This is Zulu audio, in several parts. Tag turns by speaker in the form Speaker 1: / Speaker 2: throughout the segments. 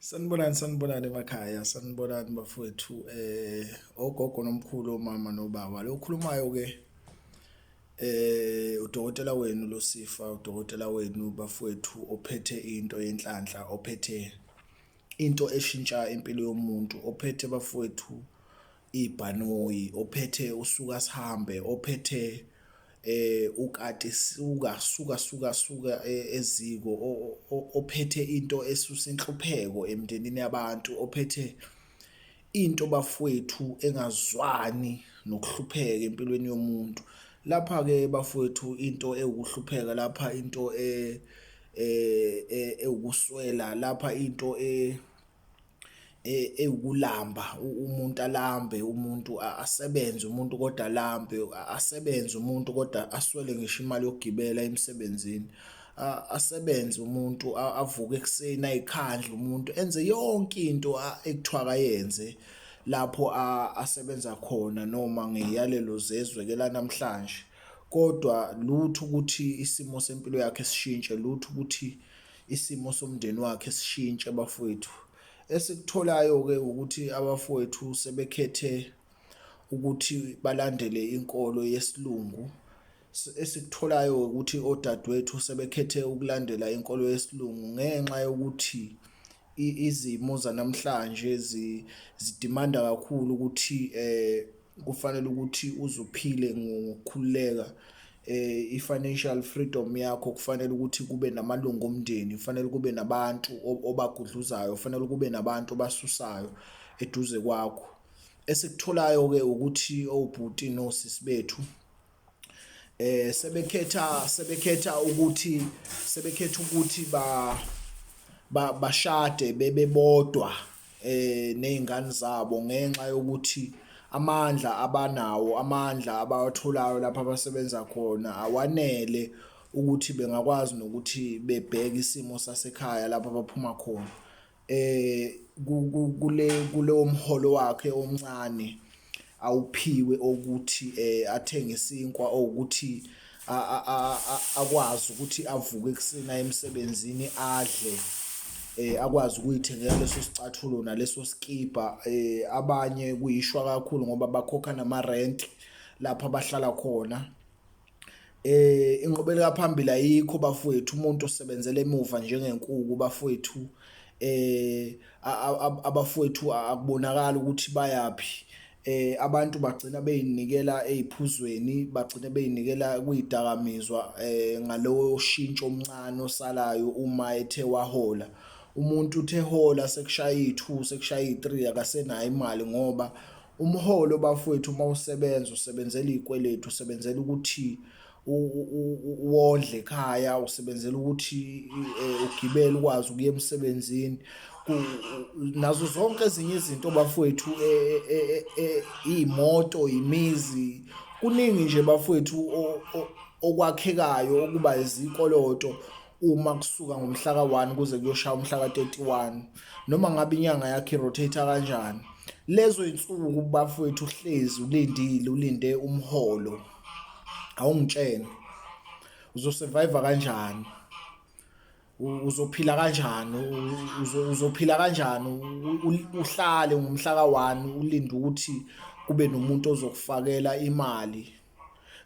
Speaker 1: Sanibonani, sanibonani emakhaya, sanibonani bafowethu, ogogo nomkhulu, omama nobaba. Lo okhulumayo ke udokotela wenu Losifa, udokotela wenu bafowethu ophethe into yenhlanhla, ophethe into eshintsha impilo yomuntu, ophethe bafowethu ibhanoyi, ophethe usuka sihambe, ophethe ukati suka suka suka suka eziko, ophethe into esusa inhlupheko emndenini yabantu, ophethe into bafowethu engazwani nokuhlupheka empilweni yomuntu. Lapha-ke bafowethu into ewukuhlupheka lapha, into ewukuswela lapha, into ewukulamba, umuntu alambe, umuntu asebenze umuntu kodwa alambe, asebenze umuntu kodwa aswele ngisho imali yokugibela emsebenzini. Asebenze umuntu, avuke ekuseni ayikhandle umuntu, enze yonke into ekuthiwa akayenze lapho asebenza khona noma ngey'yalelo zezwe-ke lanamhlanje. Kodwa lutho ukuthi isimo sempilo yakhe sishintshe, lutho ukuthi isimo somndeni wakhe sishintshe bafowethu. Esikutholayo-ke ukuthi abafowethu sebekhethe ukuthi balandele inkolo yesiLungu. Esikutholayo ukuthi odadewethu sebekhethe ukulandela inkolo yesiLungu ngenxa yokuthi izimo zanamhlanje zidimanda kakhulu ukuthi kufanele ukuthi uze uphile ngokukhululeka. I-financial freedom yakho kufanele ukuthi kube namalungu omndeni, kufanele kube nabantu obagudluzayo, kufanele kube nabantu obasusayo eduze kwakho. Esikutholayo-ke ukuthi obhuti nosisi bethu sebekhetha ukuthi bashade bebebodwa nezingane zabo ngenxa yokuthi amandla abanawo, amandla abawatholayo lapho abasebenza khona awanele ukuthi bengakwazi nokuthi bebheke isimo sasekhaya lapho abaphuma khona. Kule kulowo mholo wakhe omncane awuphiwe ukuthi athenge isinkwa, owukuthi akwazi ukuthi avuke ekuseni aye emsebenzini adle, akwazi ukuy'thengela leso sicathulo naleso sikibha. Abanye kuyishwa kakhulu ngoba bakhokha namarenti lapho abahlala khona. Inqubekela phambili ayikho bafowethu, umuntu osebenzela emuva njengenkuku bafowethu. Abafowethu akubonakali ukuthi bayaphi. Abantu bagcina beyinikela eziphuzweni, bagcine beyinikela kwidakamizwa ngalowo shintsho omncane osalayo uma ethe wahola. Umuntu uthe hola sekushaya iyi-two, sekushaya iyi-three, akasenayo imali ngoba umholo bafowethu uma usebenza usebenzela iy'kweletu, usebenzela ukuthi wondle ekhaya, usebenzela ukuthi ugibele ukwazi ukuya emsebenzini nazo zonke ezinye izinto bafowethu, iy'moto, imizi, kuningi nje bafowethu okwakhekayo okuba izikoloto uma kusuka ngomhla ka-1 kuze kuyoshaya umhla ka-31, noma ngabe inyanga yakho i-rotate kanjani. Lezo y'nsuku bafowethu uhlezi ulindile, ulinde umholo, awungitshene uzo-survive kanjani, uzophila kanjani, uzophila kanjani uhlale ngomhla ka-1 ulinde ukuthi kube nomuntu ozokufakela imali.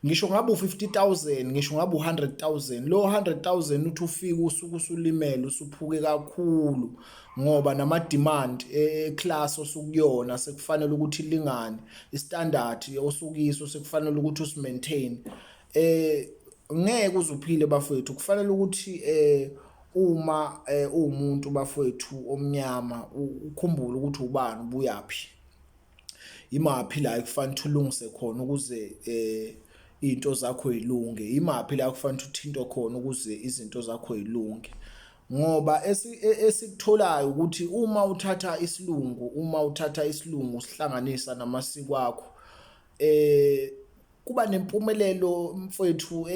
Speaker 1: Ngisho ngabe u-50,000, ngisho ngabe u-100,000, lo 100,000 uthi ufike usuke usulimele, usuphuke kakhulu ngoba nama-demand e-class osukuyona sekufanele ukuthi ilingane i-standard osukiso, sekufanele ukuthi usi-maintain. Ngeke uze uphile bafowethu. Kufanele ukuthi uma uwumuntu bafowethu omnyama ukhumbule ukuthi ubani, ubuyaphi, imaphi la ekufanele ukuthi ulungise khona ukuze iy'nto zakho y'lunge, imaphi la ekufanele ukuthi uthinte khona ukuze izinto zakho y'lunge. Ngoba esikutholayo ukuthi uma uthatha isilungu, uma uthatha isilungu usihlanganisa namasiko akho, kuba nempumelelo mfowethu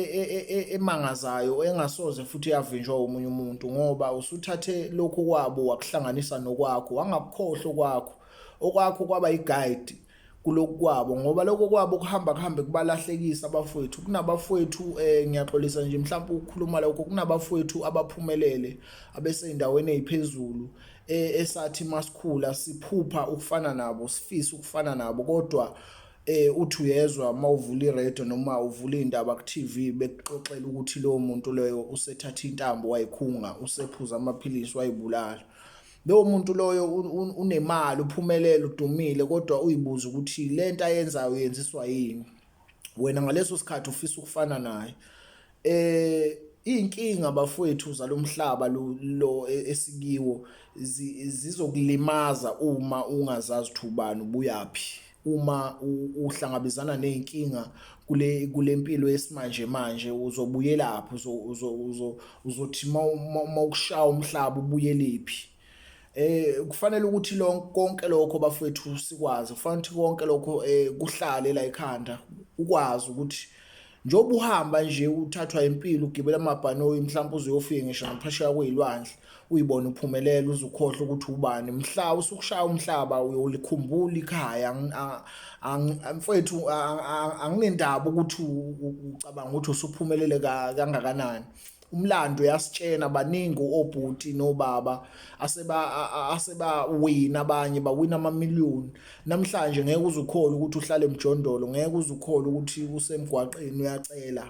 Speaker 1: emangazayo engasoze futhi yavinjwa omunye umuntu, ngoba usuthathe lokhu kwabo wakuhlanganisa nokwakho, wangakukhohlwa okwakho, okwakho kwaba i-guide. Kulokhu kwabo ngoba lokho kwabo kuhamba kuhambe kubalahlekisa abafowethu. Kunabafowethu ngiyaxolisa nje mhlawumbe ukukhuluma lokho, kunabafowethu abaphumelele abesey'ndaweni ey'phezulu esathi masikhula siphupha ukufana nabo, sifisa ukufana nabo kodwa uthi uyezwa mawuvula i-radio noma uvula iy'ndaba ku-T_V bekuxoxela ukuthi lowo muntu loyo usethathe intambo wayikhunga, usephuza amaphilisi wayibulala. Lowo muntu loyo unemali, uphumelele, udumile kodwa uyibuza ukuthi lento ayenzayo uyenziswa yini. Wena ngaleso sikhathi ufisa ukufana naye. Iy'nkinga bafowethu zalomhlaba lo esikiwo zizokulimaza uma ungazazi ukuthi ubani ubuyaphi. Uma uhlangabezana ney'nkinga kule mpilo yesimanje manje uzobuyelaphi, uzothi mawukushaya umhlaba ubuyelephi. Kufanele ukuthi konke lokho bafowethu sikwazi, kufanele ukuthi konke lokho kuhlale la ekhanda ukwazi ukuthi njengoba uhamba nje uthathwa impilo ugibela amabhanoyi mhlawumbe uze uyofika ngisho naphesheya kwey'lwandle uyibone uphumelela uze ukhohlwe ukuthi ubani. Mhla usukushaya umhlaba uyolikhumbula ikhaya. Mfowethu anginendaba ukuthi ucabanga ukuthi usuphumelele kangakanani. Umlando uyasitshena baningi obhuti nobaba asebawina, abanye bawina amamiliyoni. Namhlanje ngeke uze ukholwe ukuthi uhlala emjondolo, ngeke uze ukholwe ukuthi usemgwaqeni uyacela.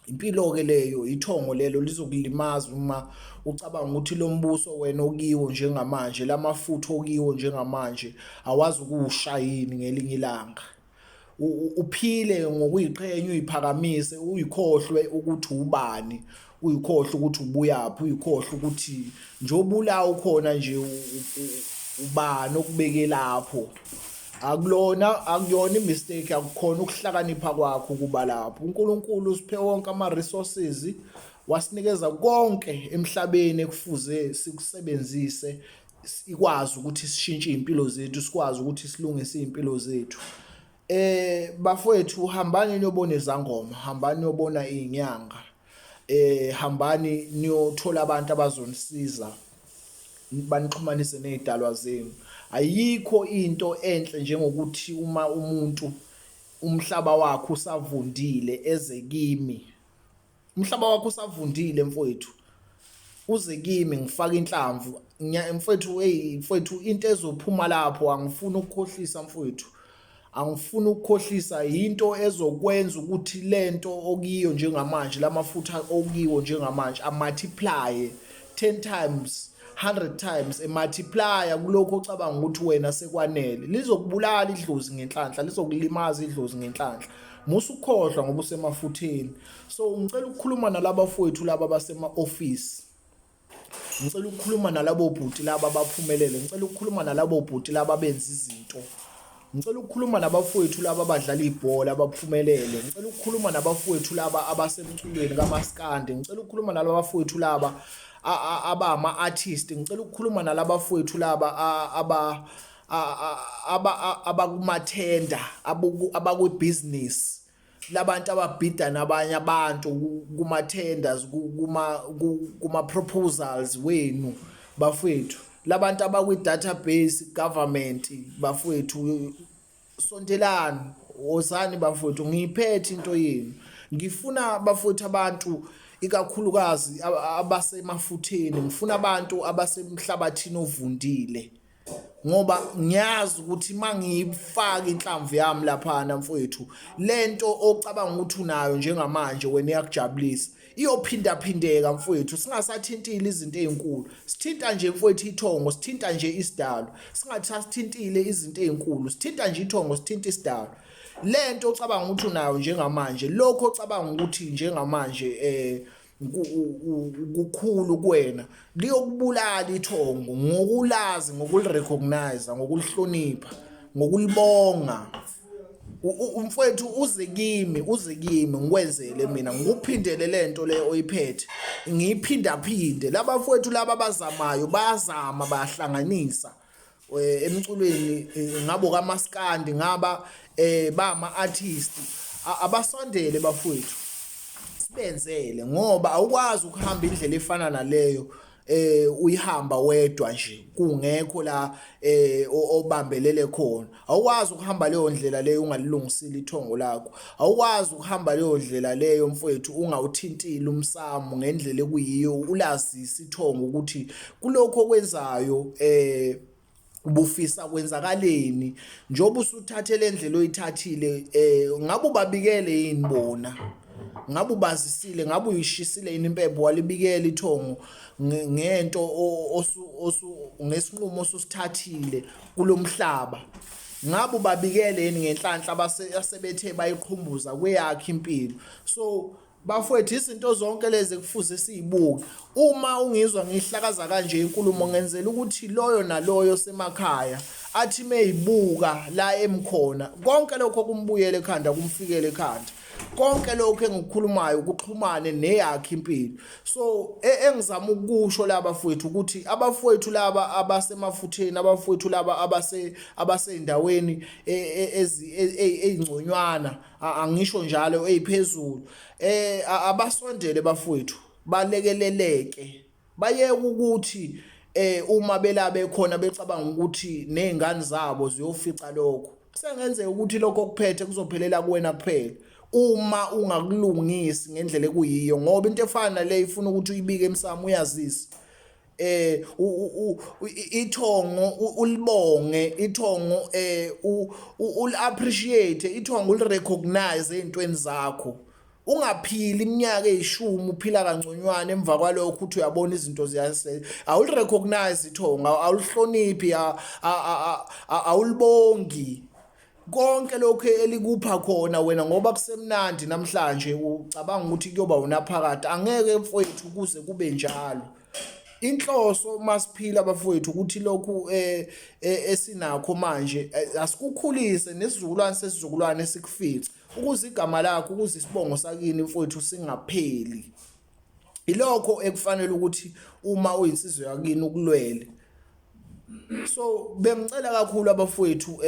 Speaker 1: Impilo-ke leyo, ithongo lelo lizokulimaza uma ucabanga ukuthi lo mbuso wena okiwo njengamanje, la mafutha okiwo njengamanje awazi ukuwusha yini ngelinye ilanga. Uphile ngokuyiqhenya, uyiphakamise, uyikhohlwe ukuthi ubani, uyikhohlwe ukuthi ubuyaphi, uyikhohlwe ukuthi njengoba ula ukhona nje ubani okubeke lapho. Akulona, akuyona i-mistake, akukhona ukuhlakanipha kwakho ukuba lapho. UNkulunkulu usiphe wonke ama-resources, wasinikeza konke emhlabeni ekufuze sikusebenzise sikwazi ukuthi sishintshe iy'mpilo zethu, sikwazi ukuthi silungise iy'mpilo zethu. Bafowethu hambani niyobona izangoma, hambani niyobona iy'nyanga, hambani niyothola abantu abazonisiza banixhumanise ney'dalwa zenu. Ayikho into enhle njengokuthi uma umuntu umhlaba wakhe usavundile eze kimi. Umhlaba wakho usavundile mfowethu, uze kimi ngifake inhlamvu mfowethu. Hey mfowethu, into ezophuma lapho angifuni ukukhohlisa mfowethu, angifuni ukukhohlisa, yinto ezokwenza ukuthi lento okiyo njengamanje, lamafutha okiwo njengamanje amultiply 10 times, 100 times, emultiplya kulokho ocabanga ukuthi wena sekwanele. Lizokubulala idlozi ngenhlanhla, lizokulimaza idlozi ngenhlanhla. Musa ukukhohlwa ngoba usemafutheni. So ngicela ukukhuluma nalabafowethu laba basema-ofisi, ngicela ukukhuluma nalabo bhuti laba abaphumelele, ngicela ukukhuluma nalabo bhuti laba abenza izinto, ngicela ukukhuluma nabafowethu laba abadlala ibhola abaphumelele, ngicela ukukhuluma nabafowethu laba abasemculweni kamaskandi, ngicela ukukhuluma nalabafowethu laba abama-artist, ngicela ukukhuluma nalabafowethu laba abakumathenda, abakwibhizinisi, labantu ababhida nabanye abantu kuma-tenders, kuma-proposals wenu bafowethu, labantu abakwi-database government bafowethu, sondelani, wozani bafowethu, ngiyiphethe into yenu. Ngifuna bafowethu abantu ikakhulukazi abasemafutheni, ngifuna abantu abasemhlabathini ovundile, ngoba ngiyazi ukuthi mangiyifaka inhlamvu yami laphana mfowethu, lento ocabanga ukuthi unayo njengamanje wena iyakujabulisa, iyophindaphindeka mfowethu. Singasathintile izinto ey'nkulu, sithinta nje mfowethu ithongo, sithinta nje isidalo, singathi sasithintile izinto ey'nkulu, sithinta nje ithongo, sithinta isidalo. Lento ocabanga ukuthi unayo njengamanje, lokho ocabanga ukuthi njengamanje kukhulu kuwena, liyokubulala ithongo ngokulazi, ngokulirecognize, ngokulihlonipha, ngokulibonga. Umfowethu uze kimi, uze kimi ngikwenzele mina, ngikuphindele lento le oyiphethe, ngiyiphindaphinde. Labafowethu laba abazamayo bayazama, bayahlanganisa emculweni, ngabo kamaskandi, ngaba bama artist, abasondele bafowethu sibenzele, ngoba awukwazi ukuhamba indlela efana naleyo. uyihamba wedwa nje kungekho la obambelele khona. Awukwazi ukuhamba leyo ndlela leyo ungalilungisile ithongo lakho. Awukwazi ukuhamba leyo ndlela leyo mfowethu ungawuthintile umsamo ngendlela ekuyiyo, ulazise ithongo ukuthi kulokho okwenzayo ubufisa kwenzakaleni. Njengoba usuthathe le ndlela oyithathile, ngabe ubabikele yini bona? Ngabe ubazisile? Ngabe uyishisile yini impepho walibikela ithongo ngento ngesinqumo osusithathile kulomhlaba? Ngabe ubabikele yini ngenhlanhla asebethe bayiqhumbuza kweyakhe impilo? So bafowethu, izinto zonke lezi kufuze sizibuke. Uma ungizwa ngihlakaza kanje inkulumo, ngenzela ukuthi loyo naloyo semakhaya athi meyibuka la emkhona, konke lokho kumbuyele ekhanda, kumfikele ekhanda. Konke lokho engikukhulumayo kuxhumane neyakhe impilo. So engizama ukusho la bafowethu ukuthi abafowethu laba abasemafutheni, abafowethu laba abaseyindaweni eyingconywana, angisho njalo eyiphezulu, abasondele bafowethu, balekeleleke, bayeke ukuthi uma belabe khona becabanga ukuthi nezingane zabo ziyofica lokho. Kusengenzeka ukuthi lokho okuphethe kuzophelela kuwena kuphela uma ungakulungisi ngendlela ekuyiyo, ngoba into efana nale ifuna ukuthi uyibike emsamo, uyazise ithongo, ulibonge ithongo, ul-appreciate ithongo, ulirecognize ey'ntweni zakho. Ungaphili iminyaka eyishumi uphila kangconywana, emva kwalokho uthi uyabona izinto ziyase, awulirecognize ithongo, awulihloniphi, awulibongi konke lokhu elikupha khona wena, ngoba kusemnandi namhlanje ucabanga ukuthi kuyoba unaphakade. Angeke mfowethu kuze kube njalo. Inhloso masiphila bafowethu ukuthi lokhu esinakho manje asikukhulise nesizukulwane sesizukulwane sikufice, ukuze igama lakho, ukuze isibongo sakini mfowethu singapheli. Ilokho ekufanele ukuthi uma uyinsizwa yakini ukulwele. So bengicela kakhulu abafowethu,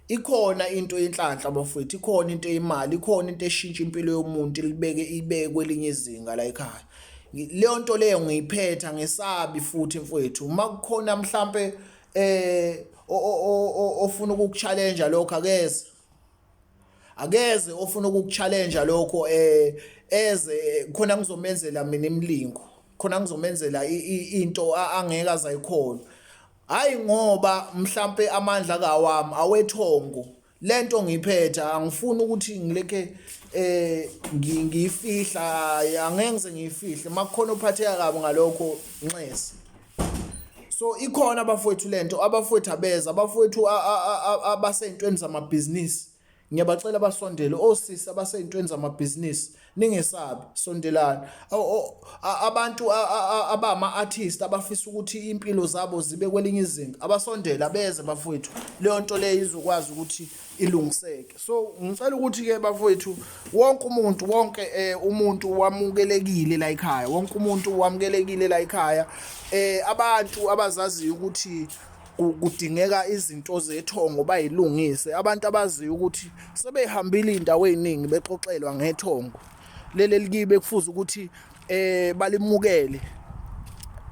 Speaker 1: ikhona into yenhlanhla abafowethu, ikhona into eyimali, ikhona into eshintsha impilo yomuntu ilibeke ibeke kwelinye izinga la ekhaya. Leyo nto leyo ngiyiphetha ngesabi futhi mfowethu. Uma kukhona mhlambe ofuna ukukuchallenge lokho, akeze, akeze ofuna ukukuchallenge lokho, eze khona ngizomenzela mina imilingo, khona ngizomenzela into angeke azayikholwa. Hayi ngoba mhlambe amandla kawami awethongo, lento ngiyiphetha, angifuni ukuthi ngileke ngiyifihla, angeke ngize ngiyifihle. Makukhona ophatheka kabi ngalokho, nxese. So ikhona abafowethu lento, abafowethu abeza, abafowethu abasey'ntweni zamabhizinisi, ngiyabacela basondele. Osisi abasey'ntweni zamabhizinisi, ningesabi, sondelani. Abantu abama-artist abafisa ukuthi impilo zabo zibe kwelinye izinga, abasondele, abeze bafowethu, leyo nto leyo izokwazi ukuthi ilungiseke. So ngicela ukuthi-ke bafowethu, wonke umuntu, wonke umuntu wamukelekile la ekhaya, wonke umuntu wamukelekile la ekhaya. Abantu abazaziyo ukuthi kudingeka izinto zethongo bayilungise, abantu abaziyo ukuthi sebehambile iy'ndawo ey'ningi bexoxelwa ngethongo leli elikibe kufuze ukuthi balimukele.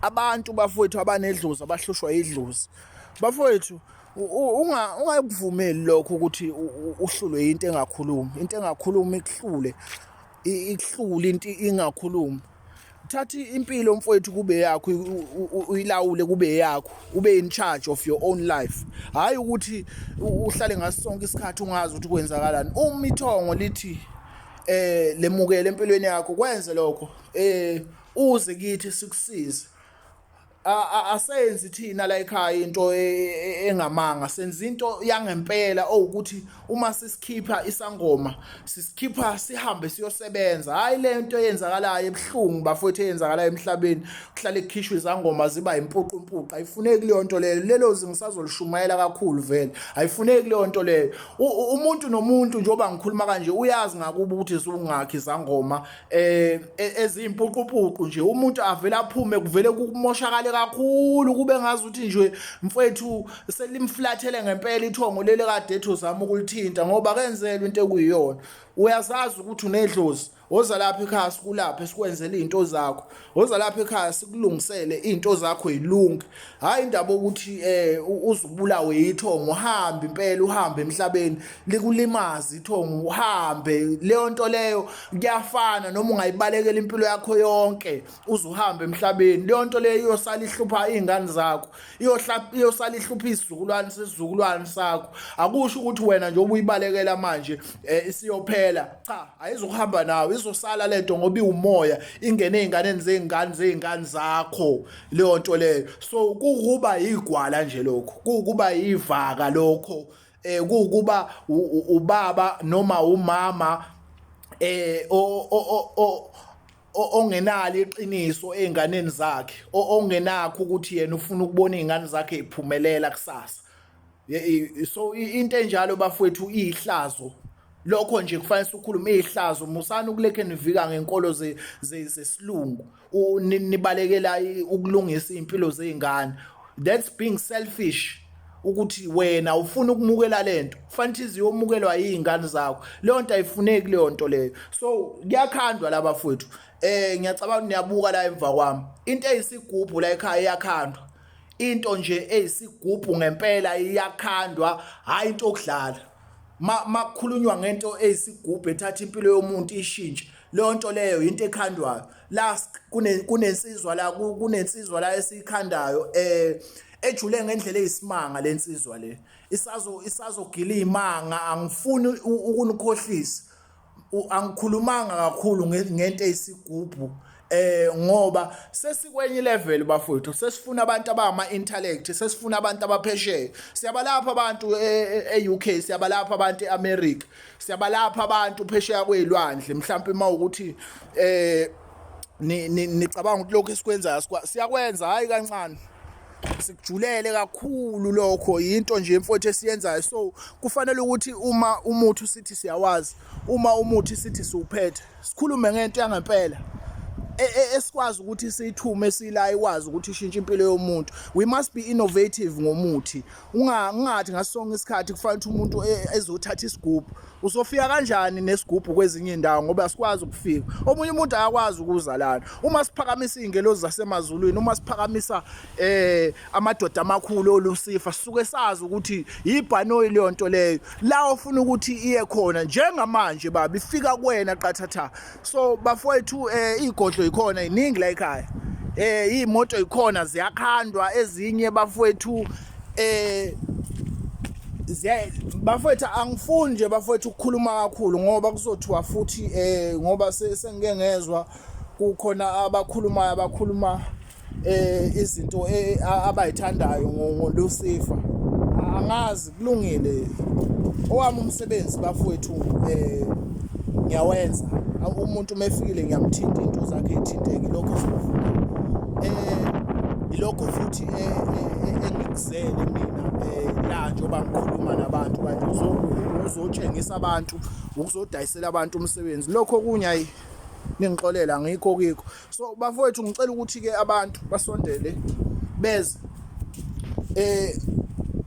Speaker 1: Abantu bafowethu abanedlozi, abahlushwa idlozi bafowethu, ungakuvumeli lokho ukuthi uhlulwe into engakhulumi, into engakhulumi ikuhlule, ikuhlule into ingakhulumi. Thatha impilo mfowethu kube yakho, uyilawule kube yakho, ube in charge of your own life. Hayi ukuthi uhlale ngaso sonke isikhathi ungazi ukuthi kwenzakalani. Uma ithongo lithi lemukele empilweni yakho, kwenze lokho, uze kithi sikusize. Asenzi thina la ekhaya into engamanga, senza into yangempela owukuthi uma sisikhipha isangoma sisikhipha sihambe siyosebenza. Hayi le nto eyenzakalayo ebuhlungu bafowethu, eyenzakalayo emhlabeni, kuhlale kukhishwa izangoma ziba impuqu impuqu. Ayifuneki leyo nto leyo, lelo zinga ngisazolishumayela kakhulu vele, ayifuneki leyo nto leyo. Umuntu nomuntu njengoba ngikhuluma kanje uyazi ngakubo ukuthi sungakhi izangoma eziyimpuqupuqu nje, umuntu avele aphume kuvele kumoshakale kakhulu, kube ngazi ukuthi nje mfowethu selimflathele ngempela ithongo leli kade ethi uzama ukulithinta, ngoba kenzelwe into ekuyiyona. Uyazazi ukuthi unedlozi, woza lapha ekhaya sikulaphe sikwenzele izinto zakho. Woza lapha ekhaya sikulungisele izinto zakho yilunge. Hayi indaba ukuthi eh uzubulawe yithongo uhambe impela uhambe emhlabeni likulimaze ithongo uhambe leyo nto leyo kuyafana noma ungayibalekela impilo yakho yonke uzuhambe emhlabeni leyo nto leyo iyosala ihlupha izingane zakho iyosala ihlupha isizukulwane sesizukulwane sakho. Akusho ukuthi wena nje ubuyibalekela manje eh, isiyophela cha ayizukuhamba nawe izosala lento ngoba iwumoya ingene ezinganeni zezingane zezingane zakho leyo nto leyo. So kukuba yigwala nje lokho, kukuba yivaka lokho, eh kukuba ubaba noma umama eh o ongenalo iqiniso ezinganeni zakhe, ongenakho ukuthi yena ufuna ukubona izingane zakhe iphumelela kusasa. So into enjalo bafowethu ihlazo lokho nje kufanele sikhulume ihlazo. Musani ukulekhe nivika ngenkolo zesilungu nibalekela ukulungisa impilo zezingane. That's being selfish ukuthi wena ufuna ukumukela lento kufanele iziyomukelwa izingane zakho. Leyo nto ayifuneki leyo nto leyo. So kuyakhandwa la bafowethu. Ngiyacabanga niyabuka la emva kwami into eyisigubhu la ekhaya iyakhandwa, into nje eyisigubhu ngempela iyakhandwa, hayi into okudlala. Makukhulunywa ngento eyisigubhu ethatha impilo yomuntu ishintshe, leyo nto leyo into ekhandwayo. Last kunensizwa la kunensizwa la esiyikhandayo ejule ngendlela eyisimanga lensizwa le isazogila imanga. Angifuni ukunikhohlisa, angikhulumanga kakhulu ngento eyisigubhu ngoba sesikwenye level bafowethu, sesifuna abantu abama intellect, sesifuna abantu abaphesheya. Siyabalapha abantu e-UK, siyabalapha abantu eAmerica, siyabalapha abantu phesheya kwezilwandle. Mhlawumbe mawukuthi nicabanga ukuthi lokho esikwenzayo siyakwenza, hayi kancane, sikujulele kakhulu lokho, into nje mfowethu esiyenzayo. So kufanele ukuthi uma umuthi sithi siyawazi, uma umuthi sithi siwuphethe, sikhulume ngento yangempela esikwazi ukuthi siyithume sila ikwazi ukuthi ishintshe impilo yomuntu. We must be innovative ngomuthi. Ungathi ngaso sonke isikhathi kufanele ukuthi umuntu ezothatha isigubhu. Uzofika kanjani nesigubhu kwezinye indawo ngoba asikwazi ukufika? Omunye umuntu akakwazi ukuza lana. Uma siphakamisa izingelozi zasemazulwini, uma siphakamisa amadoda amakhulu oLucifer, sisuke sazi ukuthi yibhanoyi leyo nto leyo la ofuna ukuthi iye khona njengamanje baba ifika kuwena qathatha. So bafowethu igodlo ikhona iningi la ekhaya, imoto ikhona ziyakhandwa ezinye bafowethu. Bafowethu angifuni nje bafowethu ukukhuluma kakhulu ngoba kuzothiwa futhi ngoba sengike ngezwa kukhona abakhulumayo abakhuluma izinto abayithandayo ngoLucifer. Angazi, kulungile, owami umsebenzi bafowethu ngiyawenza. Umuntu mefikile ngiyamthinta, into zakhe ithinteke, lokho esikufuna ilokho futhi engikuzele mina la njengoba ngikhuluma nabantu kanje uzotshengisa abantu, ukuzodayisela abantu umsebenzi. Lokho okunye ayi ningixolela ngikho kikho. So bafowethu ngicela ukuthi ke abantu basondele beze.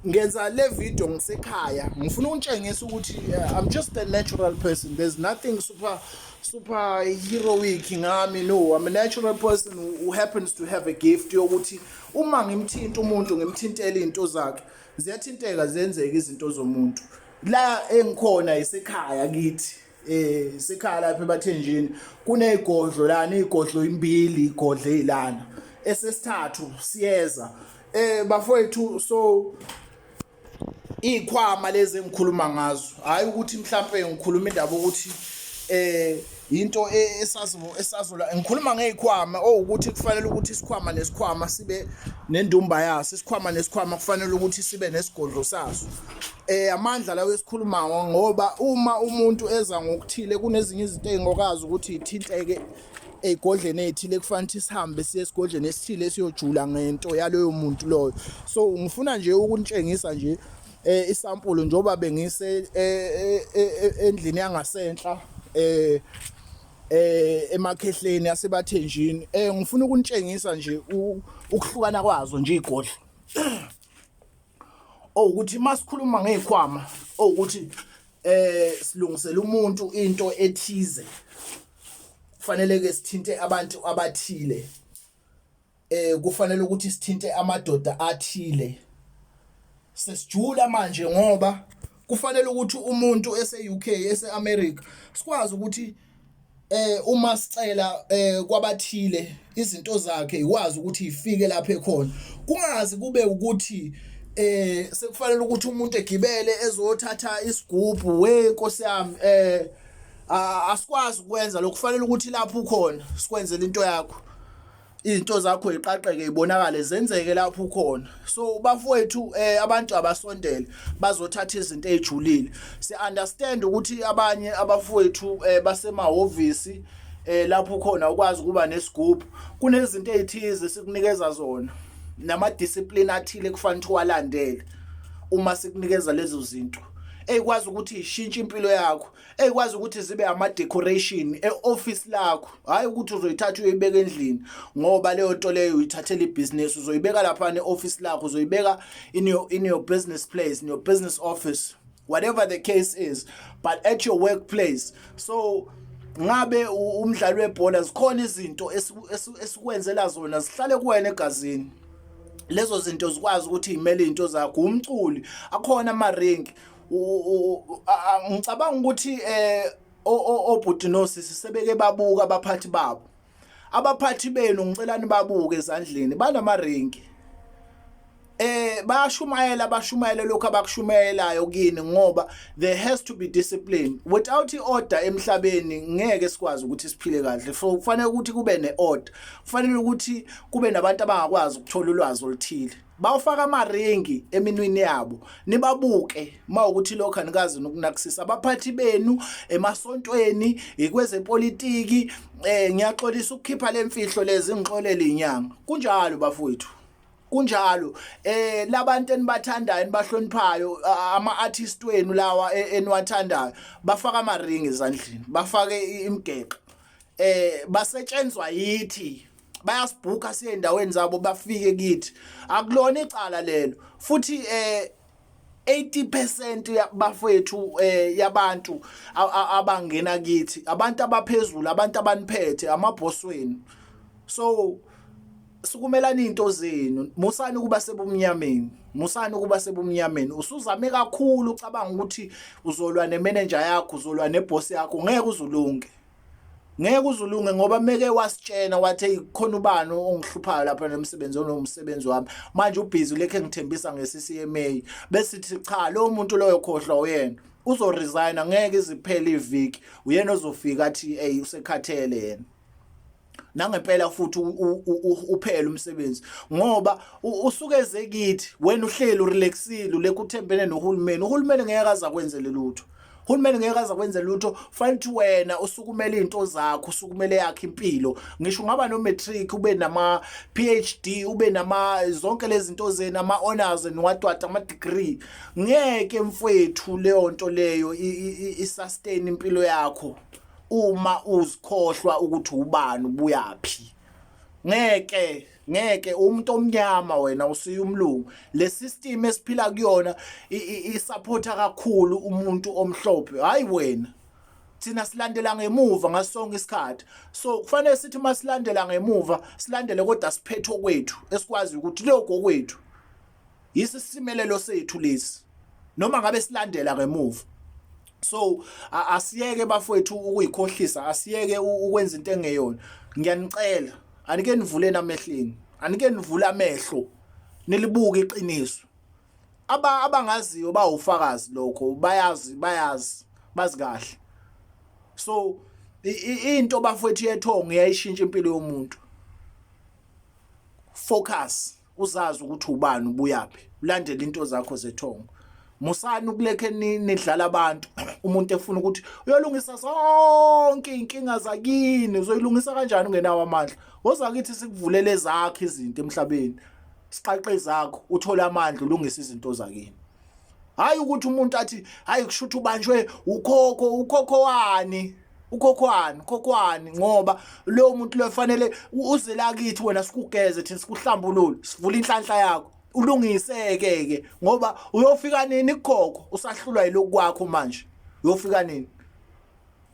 Speaker 1: Ngenza le video ngisekhaya, ngifuna ukuntshengisa ukuthi I'm just a natural person. There's nothing super super heroic ngami. No, I'm a natural person who happens to have a gift yokuthi uma ngimthinta umuntu ngimthintela izinto zakhe ziyathinteka, zenzeka izinto zomuntu. La engikhona isekhaya kithi, sekhaya lapha ebathenjini, kunezigodlo lana, izigodlo imbili, igodlo ezilana, esesithathu siyeza bafowethu. So ikhwama lezi engikhuluma ngazo, hayi ukuthi mhlambe ngikhuluma indaba ukuthi into esazo esazola, ngikhuluma ngezikhwama owukuthi kufanele ukuthi isikhwama nesikhwama sibe nendumba yaso, isikhwama nesikhwama kufanele ukuthi sibe nesigodlo saso. Amandla lawo esikhuluma ngoba uma umuntu eza ngokuthile kunezinye izinto ezingokazi ukuthi ithinteke ey'godleni ey'thile, kufanele ukuthi sihambe siye esigodleni esithile siyojula ngento yaloyo muntu loyo. So ngifuna nje ukunitshengisa nje isampulu njengoba bengise endlini yangasenhla emakhehleni yasebathenjini. Ngifuna ukunitshengisa nje ukuhlukana kwazo nje igodlo owukuthi masikhuluma ngezikhwama owukuthi Silungisela umuntu into ethize, kufanele ke sithinte abantu abathile, kufanele ukuthi sithinte amadoda athile. Sesijula manje ngoba kufanele ukuthi umuntu ese UK, ese America, sikwazi ukuthi uma sicela kwabathile izinto zakhe ikwazi ukuthi ifike lapha ekhona, kungazi kube ukuthi sekufanele ukuthi umuntu egibele ezothatha isigubhu. We Nkosi yami, asikwazi ukwenza lokho. Kufanele ukuthi lapho ukhona sikwenzele into yakho, izinto zakho iqaqeke, ibonakale, zenzeke lapho ukhona. So bafowethu, abantu abasondele bazothatha izinto ezijulile. Si understand ukuthi abanye abafowethu basemahhovisi, lapho khona ukwazi ukuba nesigubhu, kunezinto ezithize sikunikeza zona nama discipline athile kufanele uwalandele uma sikunikeza lezo zinto eyikwazi ukuthi ishintshe impilo yakho, eyikwazi ukuthi zibe ama decoration eoffice lakho. Hayi ukuthi uzoyithatha uyoyibeka endlini, ngoba leyo nto leyo uyithathela ibusiness. Uzoyibeka lapha neoffice lakho, uzoyibeka in your business place, in your business office, whatever the case is, but at your workplace. So ngabe umdlali webhola, zikhona izinto esikwenzela zona zihlale kuwena egazini, lezo zinto zikwazi ukuthi imele izinto zakho. Umculi, akhona ama-ring. Ngicabanga ukuthi obhuti nosisi sebeke babuka abaphathi babo. Abaphathi benu, ngicela nibabuke ezandleni, banamaringi. Bayashumayela, bashumayele lokho abakushumayelayo kini, ngoba there has to be discipline. Without iorder emhlabeni ngeke sikwazi ukuthi siphile kahle. So kufanele ukuthi kube neorder, kufanele ukuthi kube nabantu abangakwazi ukuthola ulwazi oluthile, bawufaka amaringi eminwini yabo. Nibabuke mawukuthi lokho anikazi nokunakusisa abaphathi benu emasontweni, ikwezepolitiki. Ngiyaxolisa ukukhipha lemfihlo lezi, ngixolele inyanga. Kunjalo bafowethu, kunjalo. Labantu enibathandayo, enibahloniphayo, ama artist wenu lawa eniwathandayo, bafaka amaringi ezandleni, bafake imigexo. Basetshenzwa yithi, bayasibhuka siye endaweni zabo, bafike kithi. Akulona icala lelo futhi. 80% yabafethu, yabantu abangena kithi, abantu abaphezulu, abantu abaniphethe, amaboss wenu. So sukumelani into zenu, musani ukuba sebumnyameni, musani ukuba sebumnyameni. Usuzame kakhulu ucabanga ukuthi uzolwa nemanager yakho, uzolwa neboss yakho, ngeke uzulunge, ngeke uzulunge, ngoba meke wasitshena wathi, "Hey, khona ubani ongihluphayo lapha nemsebenzi onomsebenzi wami manje, ubhizi lekhe ngithembisa nge-CCMA." Bese cha, lo muntu loyo khohlwa uyena, uzoresigna. Ngeke iziphele iviki, uyena ozofika athi, "Hey, usekhathele yena." Nangempela futhi uphela umsebenzi, ngoba usuke eze kithi, wena uhleli urelaxile, ulekhu uthembene nohulumeni. Uhulumeni ngeke aza kwenzele lutho, uhulumeni ngeke aza kwenzela lutho. Fanele ukuthi wena usukumele izinto zakho, usukumele yakhe impilo. Ngisho ungaba no matric, ube nama PhD, ube nama zonke lezi zinto zenu, ama honors and what what, ama degree, ngeke mfowethu leyo nto leyo i sustain impilo yakho uma uzikhohlwa ukuthi ubani, ubuyaphi. Ngeke, ngeke. Umuntu omnyama wena usiya umlungu. Le system esiphila kuyona isupporta kakhulu umuntu omhlophe, hayi wena. Thina silandela ngemuva ngasonke isikhathi. So kufanele sithi masilandela ngemuva, silandele kodwa siphethe okwethu esikwazi ukuthi lokho kwethu yisisimelelo sethu lesi, noma ngabe silandela ngemuva. So asiyeke bafowethu ukuyikhohlisa, asiyeke ukwenza into engeyona. Ngiyanicela, anike nivule amehlweni, anike nivule amehlo, nilibuke iqiniso. Aba abangaziyo bawufakazi lokho, bayazi, bayazi, bazi kahle. So into bafowethu yethongo iyayishintsha impilo yomuntu. Focus, uzazi ukuthi ubani, ubuyaphi, ulandele into zakho zethongo. Musani ukulekhe nidlala abantu. Umuntu efuna ukuthi uyolungisa zonke inkinga zakini, uzoyilungisa kanjani ungenawo amandla? Woza kithi sikuvulele zakho izinto emhlabeni, siqaqe zakho, uthole amandla, ulungise izinto zakini. Hayi ukuthi umuntu athi, "Hayi, kushutha ubanjwe ukhokho." Ukhokho wani? Ukhokho wani? Ukhokho wani? Ngoba lo muntu lo fanele uze la kithi wena, sikugeze thina, sikuhlambulule, sivule inhlanhla yakho, ulungise ke ke, ngoba uyofika nini kukhokho usahlulwa yilokhu kwakho manje? Uyofika nini?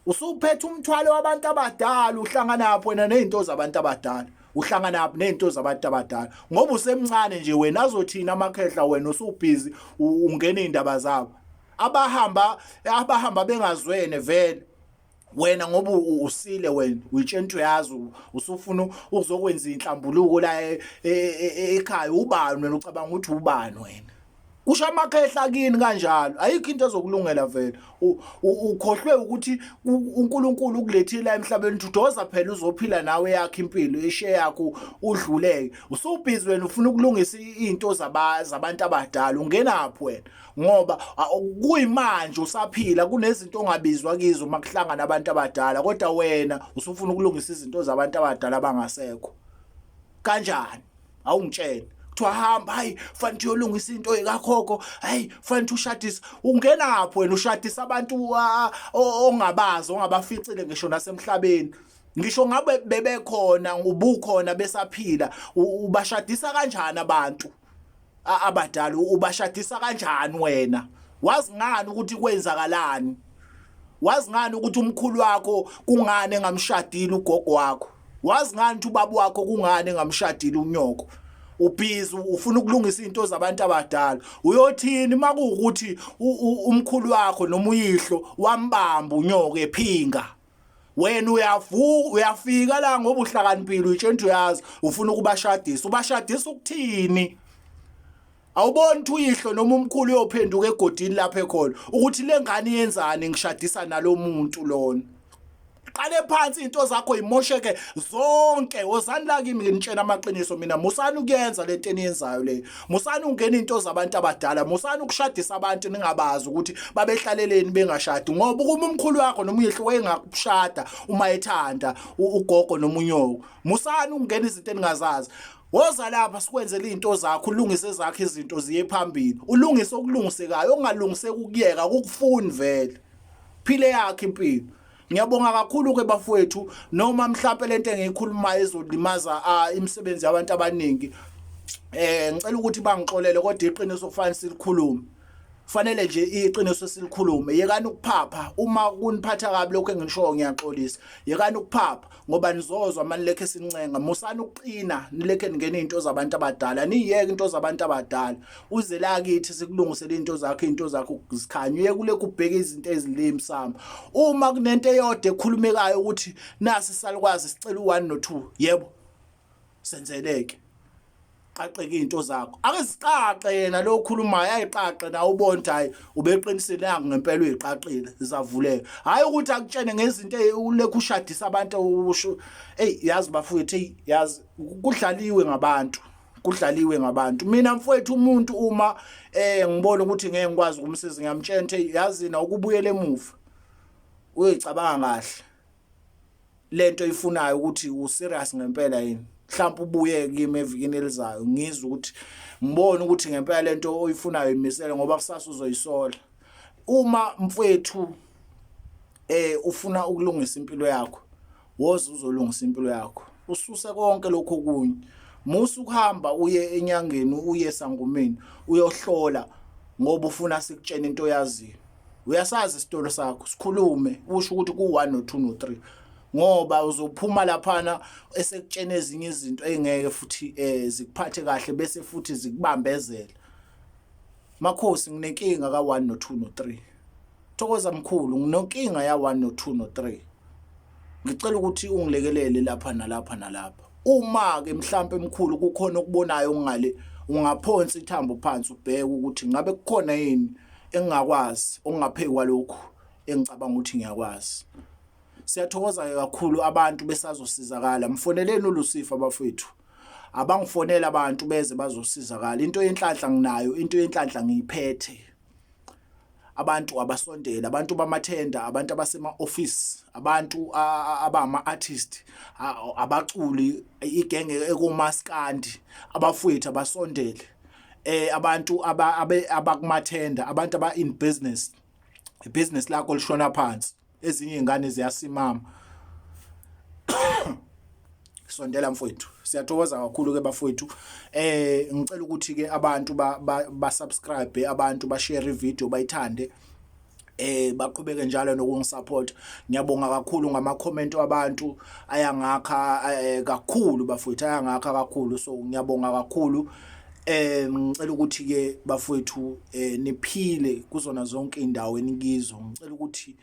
Speaker 1: Usuphethe umthwalo wabantu abadala uhlanganaphi wena nezinto zabantu abadala? Uhlanganaphi nezinto zabantu abadala? Ngoba usemncane nje wena azothina amakhehla wena usubhizi ungena izindaba zabo. Abahamba abahamba bengazwene vele. Wena ngoba usile wena uyitshela ukuthi uyazi usufuna ukuzokwenza inhlambuluko la e, e, e, ekhaya ubani wena ucabanga ukuthi ubani wena kusho amakhehla kini kanjalo ayikho into ezokulungela vele ukhohlwe ukuthi uNkulunkulu ukulethile emhlabeni ukuthi udoza phela uzophila nawe yakhe impilo ishe yakho udluleke usubhizi wena ufuna ukulungisa izinto zabantu abadala ungenaphi wena ngoba kuyimanje usaphila kunezinto ongabizwa kizo uma kuhlangana abantu abadala kodwa wena usufuna ukulungisa izinto zabantu abadala abangasekho kanjani awungitshele kuthiwa hamba hayi fanele uyolungisa into ekakhokho hayi fanele ushadise ungenaphi wena ushadisa abantu ongabazi ongabaficile ngisho nasemhlabeni ngisho ngabe bebekhona ubukhona besaphila ubashadisa kanjani abantu abadala ubashadisa kanjani wena wazi ngani ukuthi kwenzakalani wazi ngani ukuthi umkhulu wakho kungani engamshadile ugogo wakho wazi ngani ukuthi ubaba wakho kungani engamshadile unyoko ubhizi ufuna ukulungisa izinto zabantu abadala uyothini makuwukuthi umkhulu wakho noma uyihlo wambamba unyoko ephinga wena uyavuka uyafika la ngoba uhlakaniphile uyitshela ukuthi uyazi ufuna ukubashadisa ubashadisa ukuthini awuboni ukuthi uyihlo noma umkhulu uyophenduka egodini lapho ekhona ukuthi lengane yenzani ngishadisa nalomuntu lona qale phansi into zakho imosheke zonke wozani la kimi nginitshela amaqiniso mina musani ukuyenza lento eniyenzayo le musani ungena into zabantu abadala musani ukushadisa abantu ningabazi ukuthi babehlaleleni bengashadi ngoba uma umkhulu wakho noma uyihlo wayengakushada uma ethanda ugogo noma unyoko musani ukungena izinto eningazazi woza lapha sikwenzele izinto zakho ulungise zakho izinto ziye phambili ulungise okulungisekayo okungalungiseki ukuyeka ukufuni vele phile yakhe impilo Ngiyabonga kakhulu ke bafowethu noma mhlawumbe lento engiyikhulumayo ezolimaza imisebenzi yabantu abaningi eh ngicela ukuthi bangixolele kodwa iqiniso kufanele silikhulume fanele nje iqiniso silikhulume yekani ukuphapha uma kuniphatha kabi lokho engishoyo ngiyaxolisa yekani ukuphapha ngoba nizozwa manilekhe sincenga musani ukuqina nilekhe ningena izinto zabantu abadala niyeke into zabantu abadala uze la kithi sikulungisele into zakho into zakho zikhanye uye kulekhu ubheke izinto ezilimsamo uma kunento eyodwa ekhulumekayo ukuthi nasi salukwazi sicela u1 no2 yebo senzeleke qaqeke izinto zakho ake siqaqe yena lo okhulumayo ayiqaqe nawe ubone ukuthi hayi ubeqinisile nangu ngempela uyiqaqile zizavuleka hayi ukuthi akutshene ngezinto ulekhu ushadisa abantu usho hey yazi bafowethu hey yazi kudlaliwe ngabantu kudlaliwe ngabantu mina mfowethu umuntu uma eh ngibona ukuthi ngeke ngikwazi ukumsiza ngiyamtshela ukuthi yazi na ukubuyela emuva uyoyicabanga kahle lento oyifunayo ukuthi u serious ngempela yini mhlawumbe ubuye kimi evikini elizayo ngizwe ukuthi ngibone ukuthi ngempela lento oyifunayo imisele ngoba kusasa uzoyisola uma mfowethu eh ufuna ukulungisa impilo yakho woza uzolungisa impilo yakho ususe konke lokho okunye musa ukuhamba uye enyangeni uye esangomeni uyohlola ngoba ufuna sikutshena into oyaziyo uyasazi isitolo sakho sikhulume usho ukuthi ku-1 no-2 no-3 ngoba uzophuma laphana esekutshena ezinye izinto engeke futhi eh zikuphathe kahle bese futhi zikubambezela makhosi nginenkinga ka-1 no-2 no-3 thokoza mkhulu nginenkinga ya-1 no-2 no-3 ngicela ukuthi ungilekelele lapha nalapha nalapha uma-ke mhlampe mkhulu kukhona okubonayo ngale ungaphonsa ithambo phansi ubheke ukuthi ngabe kukhona yini engingakwazi okungaphezu kwalokhu engicabanga ukuthi ngiyakwazi siyathokoza-ke kakhulu abantu besazosizakala mfoneleni ulusifa bafethu abangifonela abantu beze bazosizakala into yenhlanhla nginayo into yenhlanhla ngiyiphethe abantu abasondele abantu bamathenda abantu abasema-office abantu abama-artist abaculi igenge ekomaskandi abafowethu abasondele eh abantu abakumathenda abantu aba in business ibhizinisi lakho lishona phansi ezinye izingane ziyasimama sondela mfowethu siyathokoza kakhulu ke bafowethu eh ngicela ukuthi ke abantu ba, ba, ba subscribe abantu ba share video bayithande Baqhubeke njalo nokungisupport. Ngiyabonga kakhulu ngama comment wabantu ayangakha kakhulu bafowethu, ayangakha kakhulu, so ngiyabonga kakhulu. Ngicela ukuthi ke bafowethu niphile kuzona zonke indawo enikizo. Ngicela ukuthi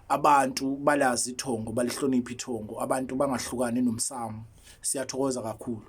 Speaker 1: abantu balazi ithongo, balihloniphe ithongo, abantu bangahlukani nomsamo. Siyathokoza kakhulu.